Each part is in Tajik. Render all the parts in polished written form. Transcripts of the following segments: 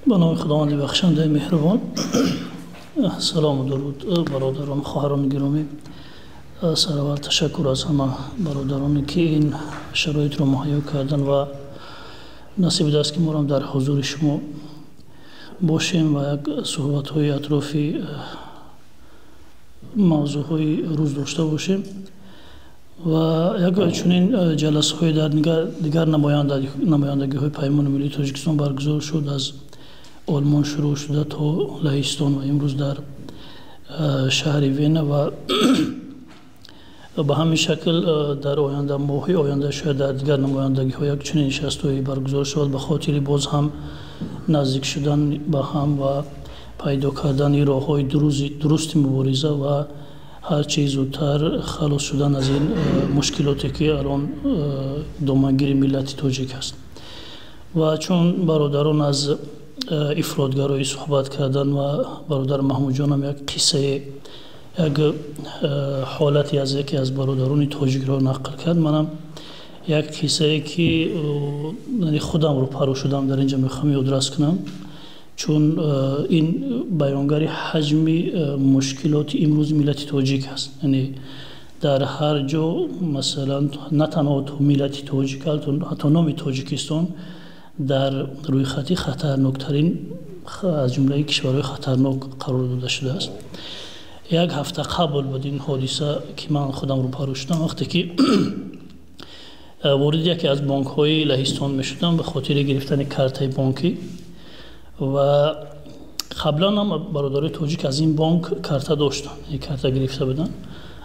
Ба номи Худованди бахшандаи меҳрубон. Салому дуруд, бародарон, хоҳарони гиромӣ. Сараввал ташаккур аз ҳама бародароне, ки ин шароитро муҳайё карданд ва насиб будааст, ки моро дар ҳузури шумо бошем ва як суҳбатҳои атрофи мавзӯъҳои рӯз дошта бошем. Ва як чунин ҷаласаҳое дар дигар намояндагиҳои Паймони миллии Тоҷикистон баргузор шуд, аз Олмон шурӯъ шуда то Лаҳистон ва имрӯз дар шаҳри Вена. Ва ба ҳамин шакл дар оянда, моҳи оянда, шояд дар дигар намояндагиҳо як чунин нишастҳое баргузор шавад, ба хотири боз ҳам наздик шудан ба ҳам ва пайдо кардани роҳҳои дурусти мубориза ва ҳарчи зудтар халос шудан аз ин мушкилоте, ки алон домангири миллати тоҷик аст. Ва чун бародарон аз ифротгароӣ суҳбат карданд ва бародар Маҳмудҷонам як қиссае, як ҳолате аз яке аз бародарони тоҷикро нақл кард, манам як қиссае, ки худам рӯпарӯ шудам, дар инҷа мехоҳам ёдрас кунам, чун ин баёнгари ҳаҷми мушкилоти имрӯзи миллати тоҷик аст. Яъне дар ҳар ҷо, масалан, на танҳо миллати тоҷик, ҳатто номи Тоҷикистон дар рӯйхати хатарноктарин, аз ҷумлаи кишварҳои хатарнок қарор дода шудааст. Як ҳафта қабл буд ин ҳодиса, ки ман худам рӯпарӯ шудам, вақте ки вориди яке аз бонкҳои Лаҳистон мешудам ба хотири гирифтани картаи бонкӣ. Ва қаблан ҳам бародарои тоҷик аз ин бонк карта доштанд, карта гирифта буданд,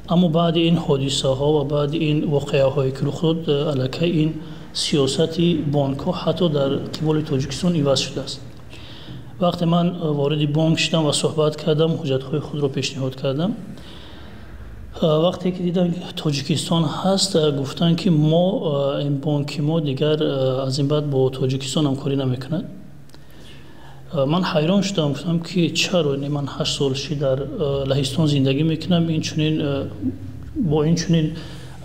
аммо баъди ин ҳодисаҳо ва баъди ин воқеаҳое, ки рух дод, аллакай ин сиёсати бонкҳо ҳатто дар қиболи Тоҷикистон иваз шудааст. Вақте ман вориди бонк шудам ва суҳбат кардам, ҳуҷҷатҳои худро пешниҳод кардам, вақте ки дидам Тоҷикистон ҳаст, гуфтанд, ки мо, ин бонки мо дигар аз ин баъд бо Тоҷикистон ҳамкорӣ намекунад. Ман ҳайрон шудам, гуфтам, ки чаро? Ман 8 сол ши дар Лаҳистон зиндагӣ мекунам, инчунин бо ин чунин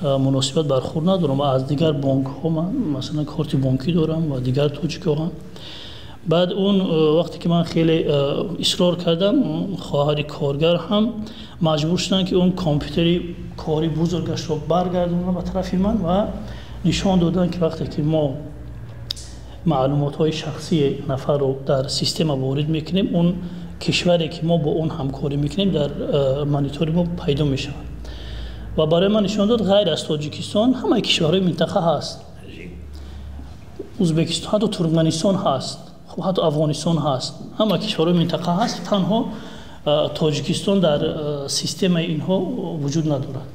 муносибат бархӯрд надорам ва аз дигар бонкҳо ман, масалан, корти бонкӣ дорам ва дигар тоҷикҳо ҳам. Баъд он вақте ки ман хеле исрор кардам, хоҳари коргар ҳам маҷбур шуданд, ки он компютери кори бузургашро баргардонанд ба тарафи ман ва нишон доданд, ки вақте ки мо маълумотҳои шахсии нафарро дар система ворид мекунем, он кишваре, ки мо бо он ҳамкорӣ мекунем, дар монитори мо пайдо мешавад. Ва барои ман нишон дод, ғайр аз Тоҷикистон ҳамаи кишварҳои минтақа ҳаст: Узбекистон, ҳатто Туркманистон ҳаст, ҳатто Афғонистон ҳаст, ҳама кишварҳои минтақа ҳаст, танҳо Тоҷикистон дар системаи инҳо вуҷуд надорад.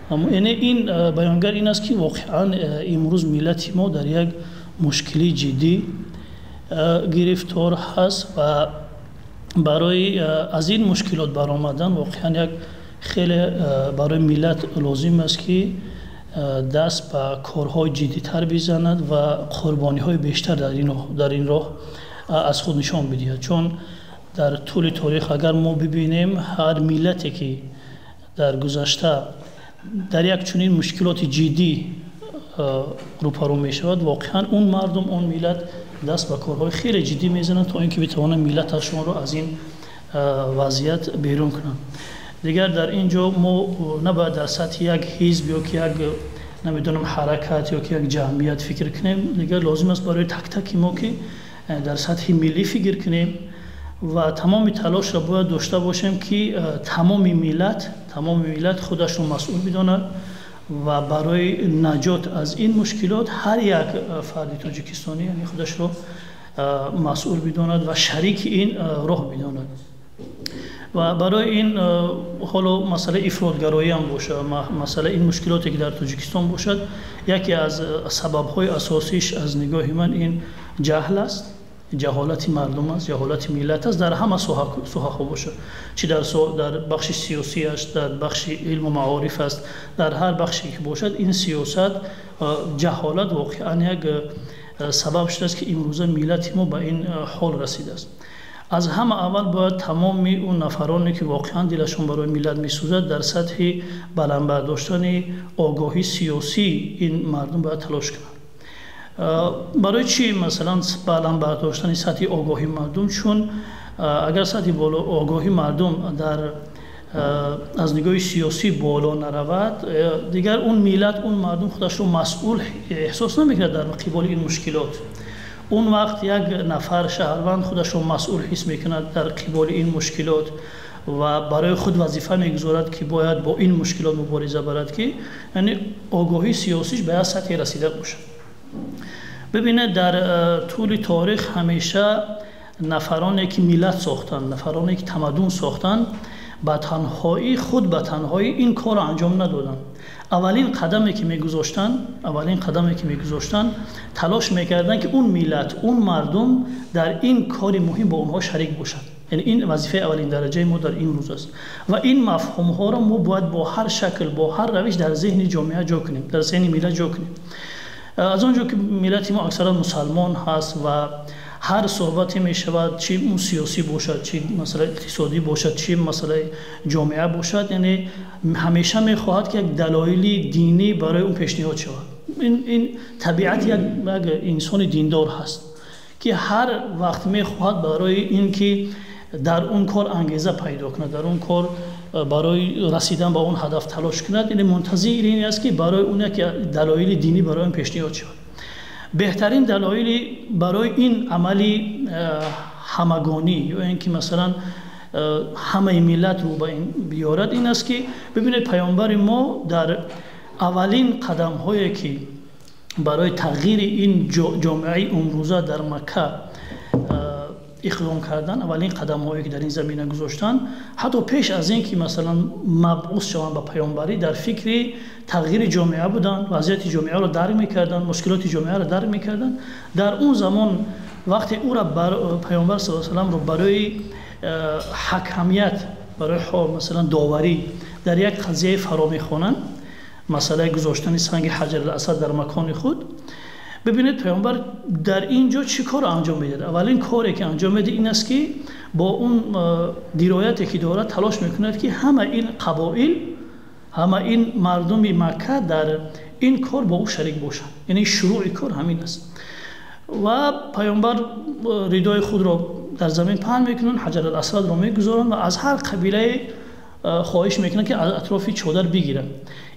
Яъне ин баёнгар ин аст, ки воқеан имрӯз миллати мо дар як мушкилии ҷиддӣ гирифтор ҳаст ва барои аз ин мушкилот баромадан воқеан як хеле барои миллат лозим аст, ки даст ба корҳои ҷиддитар бизанад ва қурбониҳои бештар дар ин роҳ аз худ нишон бидиҳад. Чун дар тӯли торих агар мо бибинем, ҳар миллате, ки дар гузашта дар як чунин мушкилоти ҷиддӣ рӯпарӯ мешавад, воқеан он мардум, он миллат даст ба корҳои хеле ҷиддӣ мезананд, то ин ки битавонанд миллаташонро аз ин вазъият берун кунанд. Дигар дар ин ҷо мо набояд дар сатҳи як ҳизб ё ки як, намедонам, ҳаракат ё ки як ҷамъият фикр кунем. Дигар лозим аст барои так-таки мо, ки дар сатҳи миллӣ фикр кунем ва тамоми талошро бояд дошта бошем, ки тамоми миллат худашро масъул бидонад ва барои наҷот аз ин мушкилот ҳар як фарди тоҷикистонӣ, яъне худашро масъул бидонад ва шарики ин роҳ бидонад. Ва барои ин, ҳоло масъалаи ифротгароӣ ҳам бошад, масъалаи ин мушкилоте, ки дар Тоҷикистон бошад, яке аз сабабҳои асосиш аз нигоҳи ман ин ҷаҳл аст, ҷаҳолати мардум аст, ҷаҳолати миллат аст, дар ҳама соҳаҳо бошад, чӣ дар бахши сиёсӣ аст, дар бахши илму маориф аст, дар ҳар бахше ки бошад, ин сиёсат, ҷаҳолат воқеан як сабаб шудааст, ки имрӯза миллати мо ба ин ҳол расидааст. Аз ҳама аввал бояд тамоми он нафароне, ки воқеан дилашон барои миллат месӯзад, дар сатҳи баланд бардоштани огоҳии сиёсии ин мардум бояд талош кунанд. Барои чӣ масалан баланд бардоштани сатҳи огоҳии мардум? Чун агар сатҳи огоҳии мардум дар аз нигоҳи сиёсӣ боло наравад, дигар он миллат, он мардум худашро масъул эҳсос намекунад дар қиболи ин мушкилот. Он вақт як нафар шаҳрванд худашро масъул ҳис мекунад дар қиболи ин мушкилот ва барои худ вазифа мегузорад, ки бояд бо ин мушкилот мубориза барад, ки яъне огоҳии сиёсиш ба як сатҳе расида бошад. Бибинед, дар тӯли таърих ҳамеша нафароне ки миллат сохтанд, нафароне ки тамаддун сохтанд, ба танҳоӣ худ ба танҳоӣ ин корро анҷом надоданд. Аввалин қадаме ки мегузоштанд, талош мекарданд, ки он миллат, он мардум дар ин кори муҳим бо онҳо шарик бошад. Яъне ин вазифаи аввалин дараҷаи мо дар ин рӯз аст ва ин мафҳумҳоро мо бояд бо ҳар шакл, бо ҳар равиш дар зеҳни ҷомеа ҷо кунем, дар зеҳни миллат ҷо кунем. Аз он ҷо ки миллати мо аксаран мусалмон ҳаст ва ҳар суҳбате мешавад, чӣ сиёсӣ бошад, чӣ масъалаи иқтисодӣ бошад, чӣ масъалаи ҷомеа бошад, яъне ҳамеша мехоҳад, ки як далоили динӣ барои он пешниҳод шавад. Ин табиати як инсони диндор ҳаст, ки ҳар вақт мехоҳад барои ин ки дар он кор ангеза пайдо кунад, дар он кор барои расидан ба он ҳадаф талош кунад, яъне мунтазири ин аст, ки барои он як далоили динӣ барои он пешниҳод шавад. Беҳтарин далоили барои ин амали ҳамагонӣ ё ин ки масалан ҳамаи миллат рӯ ба ин биёрад ин аст, ки бибинед, паёмбари мо дар аввалин қадамҳое ки барои тағйири ин ҷомеаи имрӯза дар Макка иқдом кардан, аввалин қадамҳое ки дар ин замина гузоштанд, ҳатто пеш аз ин ки масалан мабъус шаванд ба паёмбарӣ, дар фикри тағйири ҷомеа буданд, вазъияти ҷомеаро дарк мекарданд, мушкилоти ҷомеаро дарк мекарданд. Дар он замон вақте ӯро паёмбар саллаллоҳу алайҳи васалламро барои ҳакамият, барои масалан доварӣ дар як қазияе фаро мехонанд, масъалаи гузоштани санги ҳаҷар ал-асвад дар макони худ, бибинед, паёмбар дар ин ҷо чӣ кор анҷом медиҳад? Аввалин коре ки анҷом медиҳад ин аст, ки бо он дирояте ки дорад талош мекунад, ки ҳама ин қабоил, ҳама ин мардуми Макка дар ин кор бо ӯ шарик бошанд. Яъне шурӯъи кор ҳамин аст. Ва паёмбар ридои худро дар замин паҳн мекунанд, ҳаҷар ал-асвадро мегузоранд ва аз ҳар қабилае хоҳиш мекунанд, ки аз атрофи чодар бигиранд.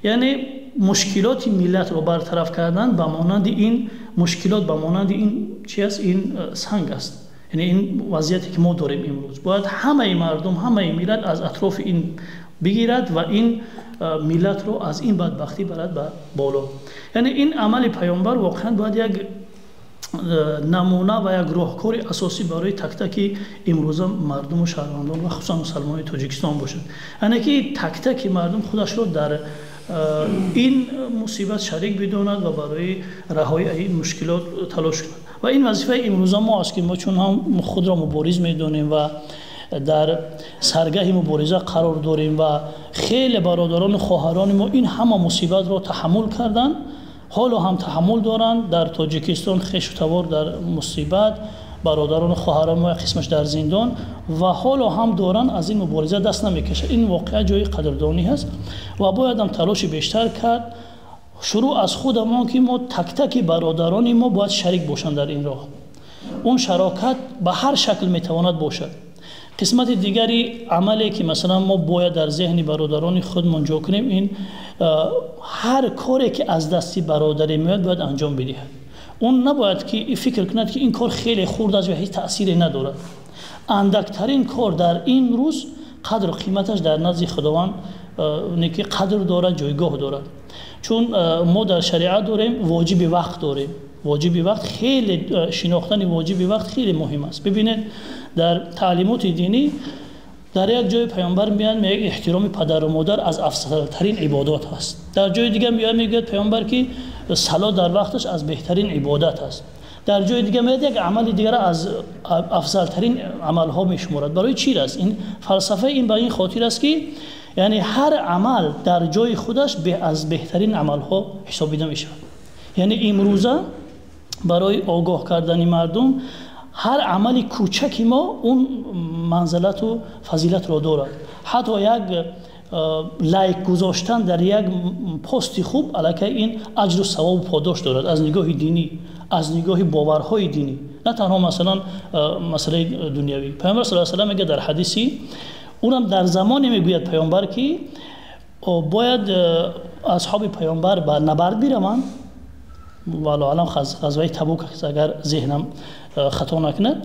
Яъне мушкилоти миллатро бартараф кардан ба монанди ин мушкилот, ба монанди ин чи аст? Ин санг аст. Яъне ин вазъияте ки мо дорем имрӯз, бояд ҳамаи мардум, ҳамаи миллат аз атрофи ин бигирад ва ин миллатро аз ин бадбахтӣ барад ба боло. Яъне ин амали паёмбар воқеан бояд як намуна ва як роҳкори асосӣ барои тактаки имрӯза мардуму шаҳрвандон ва хусусан мусалмонони Тоҷикистон бошад. Яъне ки тактаки мардум худашро дар ин мусибат шарик бидонад ва барои раҳои аз ин мушкилот талош кунад. Ва ин вазифаи имрӯза мо аст, ки мо чун ҳам худро мубориз медонем ва дар саргаҳи мубориза қарор дорем ва хеле бародарону хоҳарони мо ин ҳама мусибатро таҳаммул карданд, ҳоло ҳам таҳаммул доранд. Дар Тоҷикистон хешу табор дар мусибат, бародарону хоҳарони мо як қисмаш дар зиндон ва ҳоло ҳам доранд, аз ин мубориза даст намекашад. Ин воқеа ҷои қадрдонӣ ҳаст ва бояд ҳам талоши бештар кард. Шурӯъ аз худамон, ки мо тактаки бародарони мо бояд шарик бошанд дар ин роҳ. Он шарокат ба ҳар шакл метавонад бошад. Қисмати дигари амале ки масалан мо бояд дар зеҳни бародарони худмон ҷо кунем, ин ҳар коре ки аз дасти бародаре меояд бояд анҷом бидиҳад. Он набояд ки фикр кунад, ки ин кор хеле хурд аст ва ҳеҷ таъсире надорад. Андактарин кор дар ин рӯз қадру қиматаш дар назди Худованд ки қадр дорад, ҷойгоҳ дорад. Чун мо дар шариат дорем воҷиби вақт дорем. Воҷиби вақт хеле, шинохтани воҷиби вақт хеле муҳим аст. Бибинед, дар таълимоти динӣ дар як ҷои паёмбар меояд, мегӯяд эҳтироми падару модар аз афзалтарин ибодат аст. Дар ҷои дигар меояд, мегӯяд паёмбар, ки салот дар вақташ аз беҳтарин ибодат аст. Дар ҷои дигар меояд, як амали дигар аз афзалтарин амалҳо мешуморад. Барои чӣ аст ин фалсафаи ин? Ба ин хотир аст, ки яъне ҳар амал дар ҷои худаш аз беҳтарин амалҳо ҳисобида мешавад. Яъне имрӯза барои огоҳ кардани мардум ҳар амали кӯчаки мо он манзилату фазилатро дорад. Ҳатто як лайк гузоштан дар як пости хуб аллакай ин аҷру савобу подош дорад аз нигоҳи динӣ. аз нигоҳи боварҳои динӣ, на танҳо масалан масъалаи дунявӣ. Паёмбар саллаллоҳу алайҳи васаллам мегӯяд дар ҳадиси онам дар замоне мегӯяд паёмбар ки бояд асҳоби паёмбар ба набард бираванд, валлоҳу аълам ғазваи Табук агар зеҳнам хато накунад,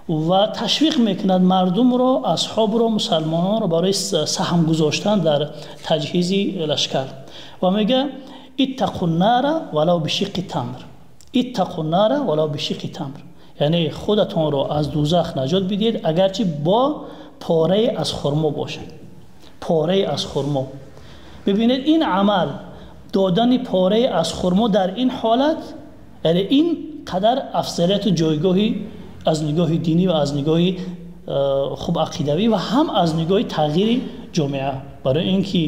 ва ташвиқ мекунад мардумро, асҳобро, мусалмононро барои саҳм гузоштан дар таҷҳизи лашкар ва мегӯяд: иттақу нара валав бишиққи тамр, иттақу нара валав бишиққи тамр, яъне худатонро аз дӯзах наҷот бидиҳед агарчи бо порае аз хурмо бошад, порае аз хурмо. Бибинед, ин амал додани порае аз хурмо дар ин ҳолат, яъне ин қадар афзалияту ҷойгоҳи аз нигоҳи динӣ ва аз нигоҳи хуб ақидавӣ ва ҳам аз нигоҳи тағйири ҷомеа. Барои ин ки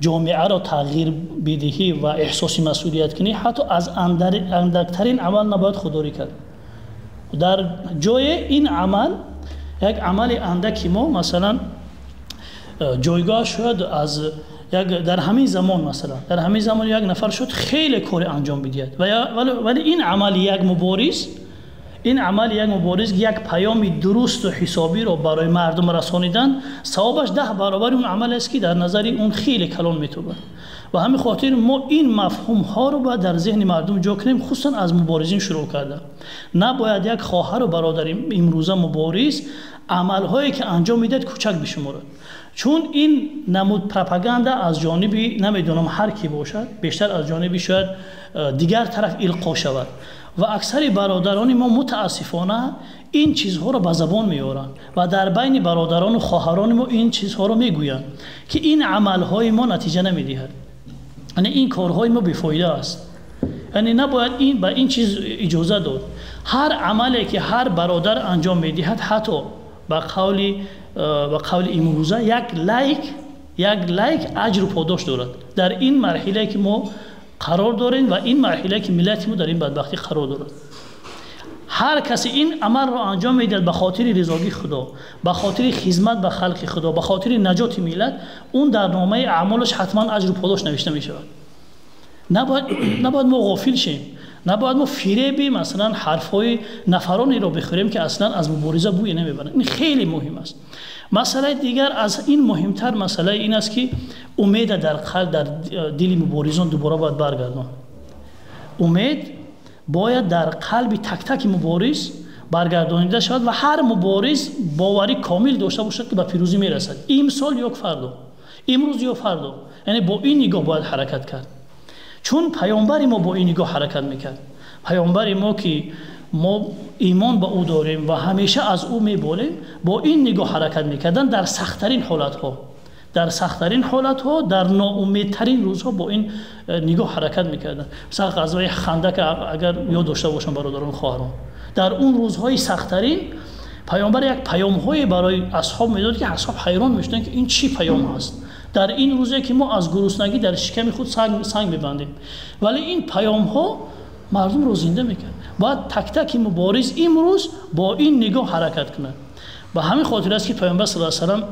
ҷомеаро тағйир бидиҳӣ ва эҳсоси масъулият кунӣ, ҳатто аз андактарин амал набояд худдорӣ кард. Дар ҷое ин амал як амали андаки мо масалан ҷойгоҳ шояд аз як дар ҳамин замон, масалан дар ҳамин замон як нафар шуд хеле кори анҷом бидиҳад, вале ин амали як мубориз, ин амали як мубориз як паёми дурусту ҳисобиро барои мардум расонидан, савобаш 10 баробари он амал аст ки дар назари он хеле калон метобад. Ва ҳамин хотир мо ин мафҳумҳоро бояд дар зеҳни мардум ҷо кунем, хусусан аз муборизин шурӯъ карда. Набояд як хоҳару бародари имрӯза мубориз амалҳое ки анҷом медиҳад кӯчак бишуморад, чун ин намуд пропаганда аз ҷониби намедонам ҳар ки бошад, бештар аз ҷониби шояд дигар тараф илқо шавад. Ва аксари бародарони мо мутаассифона ин чизҳоро ба забон меоранд ва дар байни бародарону хоҳарони мо ин чизҳоро мегӯянд ки ин амалҳои мо натиҷа намедиҳад, яъне ин корҳои мо бефоида аст. Яъне набояд ин ба ин чиз иҷоза дод. Ҳар амале ки ҳар бародар анҷом медиҳад, ҳатто ба қавли имрӯза як лайк аҷру подош дорад. Дар ин марҳилае ки мо қарор дорем ва ин марҳилае ки миллати мо дар ин бадбахтӣ қарор дорад, ҳар касе ин амалро анҷом медиҳад ба хотири ризогии Худо, ба хотири хизмат ба халқи Худо, ба хотири наҷоти миллат, он дар номаи аъмолаш ҳатман аҷру подош навишта мешавад. Набояд мо ғофил шем, набояд мо фиреби масалан ҳарфҳои нафаронеро бихӯрем ки аслан аз мубориза бӯе намебаранд. Ин хеле муҳим аст. Масъалаи дигар аз ин муҳимтар масъалаи ин аст ки умеда дар қалб, дар дили муборизон дубора бояд баргардон. Умед бояд дар қалби тактаки мубориз баргардонида шавад ва ҳар мубориз боварӣ комил дошта бошад ки ба пирӯзӣ мерасад, имсол ё фардо, имрӯз ё фардо. Яъне бо ин нигоҳ бояд ҳаракат кард, чун паёмбари мо бо ин нигоҳ ҳаракат мекард. Паёмбари мо ки мо имон ба ӯ дорем ва ҳамеша аз ӯ меболем, бо ин нигоҳ ҳаракат мекардан дар сахттарин ҳолатҳо, дар сахттарин ҳолатҳо, дар ноумедтарин рӯзҳо бо ин нигоҳ ҳаракат мекарданд. Масалан ғазваи Хандак агар ёд дошта бошам бародарон хоҳарон, дар он рӯзҳои сахттарин паёмбар як паёмҳое барои асҳоб медод ки асҳоб ҳайрон мешуданд ки ин чӣ паём аст дар ин рӯзе ки мо аз гуруснагӣ дар шиками худ санг мебандем. Вале ин паёмҳо мардумро зинда мекард. Бояд тактаки мубориз имрӯз бо ин нигоҳ ҳаракат кунад. Ба ҳамин хотир аст ки паёмбар саллаллоҳу алайҳи васаллам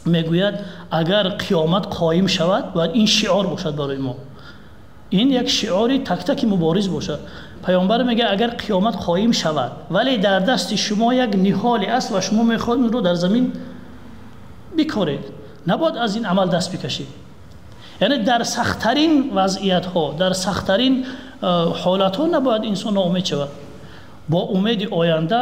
мегӯяд агар қиёмат қоим шавад, бояд ин шиор бошад барои мо, ин як шиори тактаки мубориз бошад. Паёмбар мегӯяд агар қиёмат қоим шавад, вале дар дасти шумо як ниҳоле аст ва шумо мехоҳед онро дар замин бикоред, набояд аз ин амал даст бикашед. Яъне дар сахттарин вазъиятҳо, дар сахттарин ҳолатҳо набояд инсон ноумед шавад. Бо умеди оянда,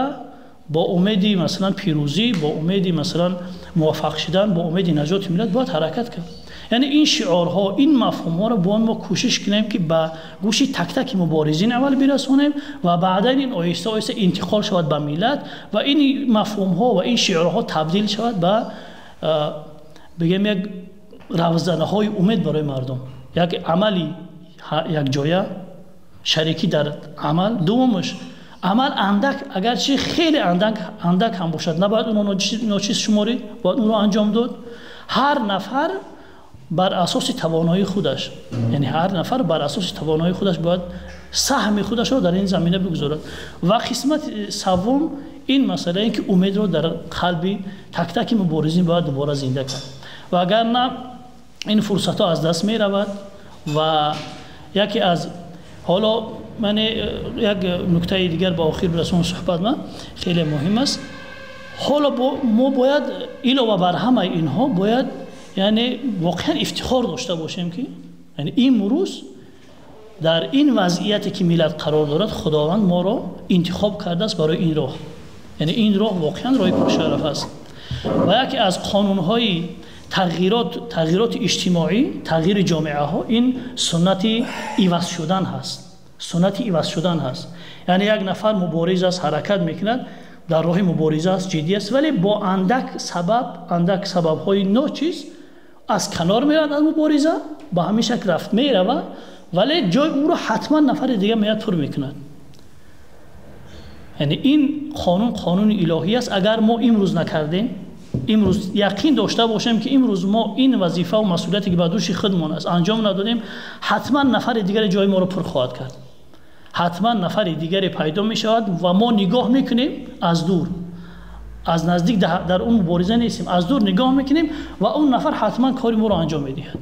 бо умеди масалан пирӯзӣ, бо умеди масалан муваффақ шудан, бо умеди наҷоти миллат бояд ҳаракат кард. Яъне ин шиорҳо, ин мафҳумҳоро бояд мо кӯшиш кунем ки ба гӯши тактаки муборизин аввал бирасонем ва баъдан ин оҳиста оҳиста интиқол шавад ба миллат ва ин мафҳумҳо ва ин шиорҳо табдил шавад ба бигем як равзанаҳои умед барои мардум, як амали якҷоя, шарикӣ дар амал. Дуввумаш амал андак, агарчи хеле андак ҳам бошад, набояд онро ночиз шуморид, бояд онро анҷом дод. Ҳар нафар бар асоси тавоноии худаш, яъне ҳар нафар бар асоси тавоноии худаш бояд саҳми худашро дар ин замина бигузорад. Ва қисмати севум ин масъалае ки умедро дар қалби тактаки муборизин бояд дубора зинда кард, вагарна ин фурсатҳо аз даст меравад. Ва яке аз ҳоло Ман як нуктаи дигар ба охир бирасонам суҳбат ман хеле муҳим аст. Ҳоло мо бояд илова бар ҳамаи инҳо бояд яъне воқеан ифтихор дошта бошем, ки яъне имрӯз дар ин вазъияте ки миллат қарор дорад, Худованд моро интихоб кардааст барои ин роҳ. Яъне ин роҳ воқеан роҳи пуршараф аст ва яке аз қонунҳои тағйироти иҷтимоӣ, тағйири ҷомеаҳо ин суннати иваз шудан ҳаст. Суннати иваз шудан ҳаст. Яъне як нафар мубориз аст, ҳаракат мекунад, дар роҳи мубориза аст, ҷиддӣ аст, вале бо андак сабаб, андак сабабҳои ночиз аз канор меравад аз мубориза, ба ҳамин шакл рафт меравад, вале ҷои ӯро ҳатман нафари дигар меояд пур мекунад. Яъне ин қонун қонуни илоҳӣ аст. Агар мо имрӯз накардем, имрӯз яқин дошта бошем, ки имрӯз мо ин вазифа ва масъулияте ки ба дӯши худмон аст анҷом надодем, ҳатман нафари дигаре ҷои моро пур хоҳад кард. Ҳатман нафари дигаре пайдо мешавад ва мо нигоҳ мекунем аз дур, аз наздик дар он мубориза нестем, аз дур нигоҳ мекунем ва он нафар ҳатман кори моро анҷом медиҳад.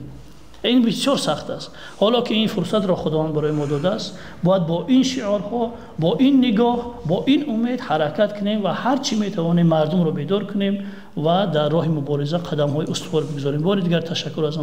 Ин бисёр сахт аст. Ҳоло ки ин фурсатро Худованд барои мо додааст, бояд бо ин шиорҳо, бо ин нигоҳ, бо ин умед ҳаракат кунем ва ҳар чӣ метавонем мардумро бедор кунем ва дар роҳи мубориза қадамҳои устувор бигузорем. Бори дигар ташаккур аз